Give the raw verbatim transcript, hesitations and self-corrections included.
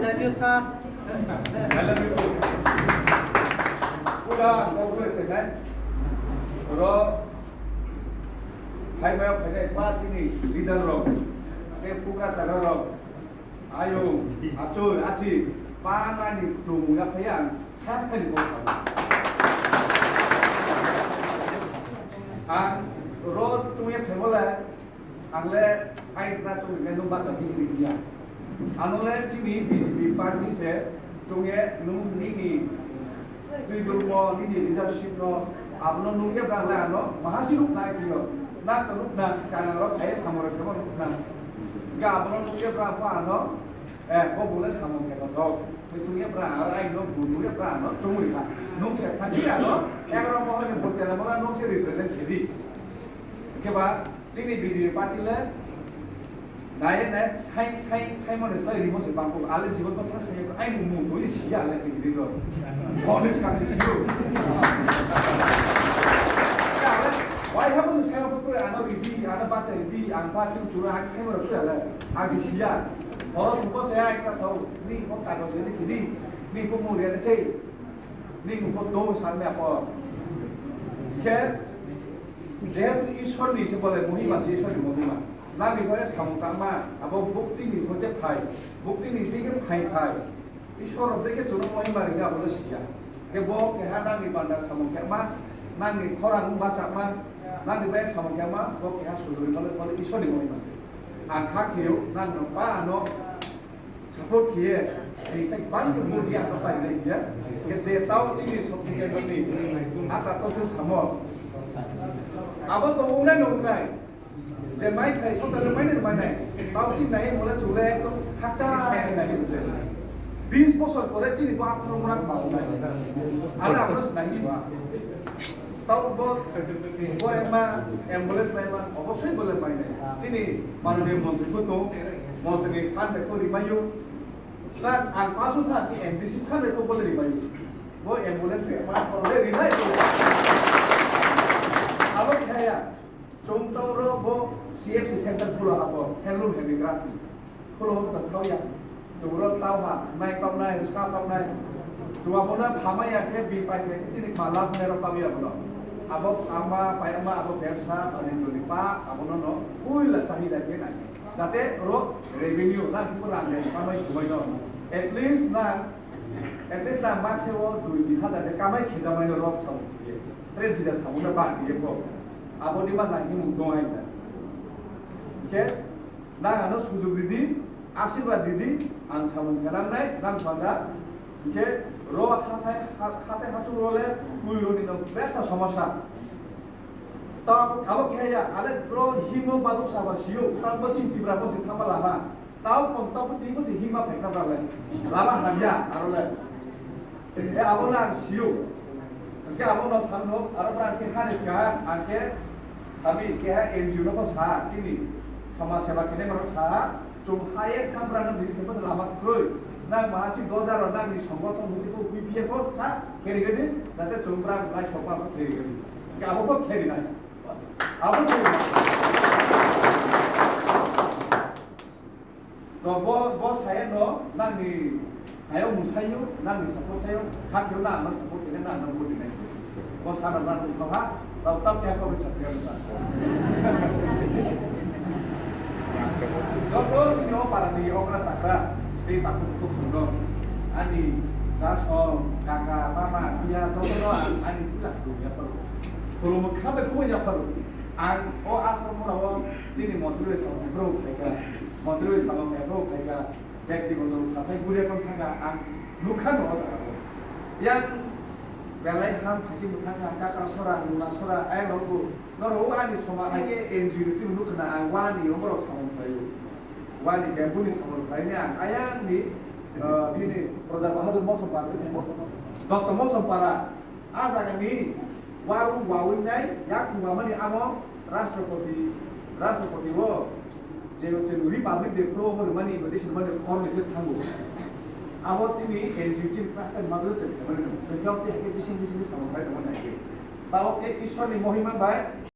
Love you, sir. I love you too. Pura ang kok le chenai. Oro phaimaya phainai ba chini leader rok, tei puka chagra rok, ayung, achoi, achi, pa nani tumung ya phai ang, kha khani kok. Ang ro chungya phaimole, Ang le ai tra chwng le nung bacha di hini ya. Ano le chini B J P party se chwng ye nung nini twi dulmo nini leadership no abono nung ye bang le ano mahasi ruk nai tiyo. Na to ruk na skang ro khai samoro khemo ruk na. Ga abono nung ye bang pa ano, eh, ko bule samung khemo dok. Chwng ye bra aro ai no bu nung ye bra ano chwng ri kha. Nung se thang ye ano egaroh mohor ni vote tela mora nung se represent khedi. Khe ba Chini B J P party le nai nai sai sai sai mani slai rimo se bangko ale jibon ko sa sai ai mu mu to isi ale ki di do. Honest ka si siyo. Wai ha mo sai ko ko ano ridi ano bacha ridi ang pa ki chura ang sai mo ko ale ang si siya. Oro tu ko sai ai ka sau ni ko ka ko se ni ki di ni ko mu ri ale sei ni ko to sa me apo. Khe Jehetu Ishwar ni se bole mohima se Ishwar ni mohima. Nang ni bole samung tangma, abo bukti ni hoite phai, bukti ni dike phai phai. Ishwar rok dike chwngno mohima ringya abo le siya. Khe bo keha nang ni banda samung khe ma, nang ni khorang bachakma, nang ni bai samung khe ma, bo keha sujuri bole bole Ishwar ni mohima se. Ang kha kheo nang no pa ano Support khiye, ringsa bang khe vote ya sa pai ri ya. Ke je tao chini sokti ke ni. Aka to se samo. Abo to unai no unai. Je mai khai sokta le mai ne mai nai. Tao chini nai mo le chule to hakcha nai nai je. Bis bosor pore chini bo atharo mora ba unai. Ale abo se nai ba. Tao bo, bo ema ambulance bai ma, obosoi bo le bai nai. Chini manoniya montri bo tong, montri ni phan bai ko ri mayo. Ta ang pasu tha ki M D C phan bai ko bo le ri mayo. Bo ambulance bai ma ko le ri nai ko. Abo khe ya, chwng tong ro bo C F C center pura abo, handloom handicraft ni. Khulum tongthok ya. Chwngno tau ha, nai toknai, sa toknai. Chwng abono phamai ya khe, bi pai khe, chini pala phai rok tau ya bono. Abo ama pai ama abo bebsa, ani joni pa, abono no, puila chahida khe nai. Jate ro revenue, na kipu rang de, kamai khumai no. At least na, at least na mase o dui tin hajar de kamai khejamai no rok sao. Tre jida sao na ba diye ko. Abo ni ma na himung dong ai na. Khe, Nang ano sujug ridi, asirwad ridi, ang samung khe nangnai, nang panda. Hingkhe ro hathai, ha-, hathai hachung role twi roni no beta somosa. Ta abo khe ya, ale ro himo baluk saba siyo, ta bo chini Tripura bo se thapa lama. Tao pon, tao bo twi bo se hima phai thapa le. Lama hamya, aro le. E abo no ang sio. Hingke abo no sal no, aro pora hingke hani ska, hingke sabi keha N G O no ko sa, chini somaj seba kene mano sa, chum haye kam rang no bisi thengma se lama kroi. Nang mahasi dojar ro nang ni songgothon hudi ko B P F o sa, keri gedi, jate chum rang lai sokma ko keri gedi. Hingke abo ko keri nai. Abo keri nai. To bo, bo saya no, nang ni hayo musayo, nang ni support sayo, kha khe na ang support khe na ang vote nai. Bo sana na tu kha, tau tau kya ko sa kya na. Joto chini o para ni okra chakra, tei tak tu kuk sung no. Ani da song, kaka, mama, biya, joto no ang, ani pula tu ya paru. Kulu mo kha be ko ya paru. Ang o asro mura o chini montri sa bro khaika. Montri bai samung khe bo khaika, bag di bondo khapai guriya tong thangka, ang nukha no o jaga o. Yang belai ham phaisi mwthangkha, kakra sora, nuna sora, ayang rok bo, norok o ani soma hai khe N G O ni twi nukha na, ang wani o borok samung khlaio. Wani bamboo ni samung khlaini ang, ayang ni, eh, bini Praja Bahadur Mosong Para, Doctor Mosong Para, A jaga ni waru wawi nai yak wamani amo Rashtrapati, Rashtrapati o je, je Republic Day pro mo mani invitation mani hor ni se thango. Abo chini N G O chini class ten madro chini mani no. Jodi abo te bising bising ni samung bai tongmani nai. Tao ke Ishwar ni mohima bai